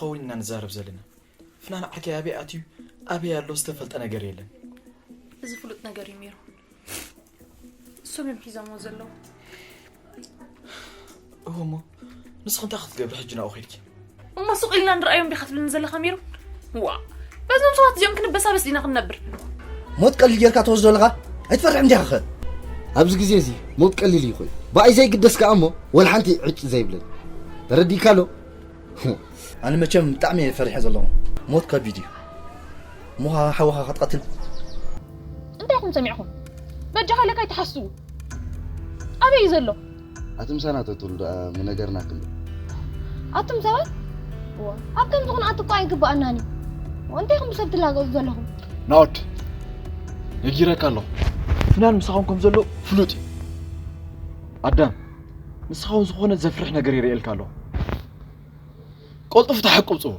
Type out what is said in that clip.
እውን ኢና ንዛረብ ዘለና። ፍናን ዓርከይ ኣበይ ኣትዩ ኣበይ ኣሎ ዝተፈልጠ ነገር የለን። እዚ ፍሉጥ ነገር እዩ ሜሮን። እሶም እዮም ሒዞሞ ዘለዉ። እወ እሞ ንስኺ እንታይ ክትገብሪ ሕጂ ናብኡ ኸድኪ? እሞ ሱቕ ኢልና ንርኣዮም ዲኻ ትብልኒ ዘለኻ ሜሮን? ዋ፣ በዞም ሰባት እዚኦም ክንበሳበስ ዲና ክንነብር? ሞት ቀሊል ጌርካ ትወስዶ ኣለኻ? ኣይትፈርሕን ዲኻ ኸ? ኣብዚ ግዜ እዚ ሞት ቀሊል እዩ ኮይኑ ብኣይ ዘይግደስ ከኣ እሞ ወላ ሓንቲ ዕጭ ዘይብለኒ። ተረዲእካ ኣሎ? ኣነ መቸም ብጣዕሚ እየ ፈሪሐ ዘለኹ። ሞት ከቢድ እዩ። እሞ ሓወኻ ክትቐትል? እንታይ ኢኹም ሰሚዕኹም? በጃኻ ኢለካ ኣይትሓስቡ። ኣበይ እዩ ዘሎ? ኣቲ ምሳና ተትህሉ ደኣ ምነገርናክን። ኣቱም ሰባት እዋ፣ ኣብ ከምዚ ኩነታት እኮ ኣይግባኣናን እዩ። እንታይ ኢኹም ብሰብ ትላገጹ ዘለኹም? ናኦድ፣ ነጊረካ ኣለኹ። ፍናን ምሳኹም ከም ዘሎ ፍሉጥ እዩ። ኣዳም፣ ንስኻ እውን ዝኾነ ዘፍርሕ ነገር ይርእየልካ ኣለኹ። ቀልጡፍ ተሓቁብ ጽውዕ።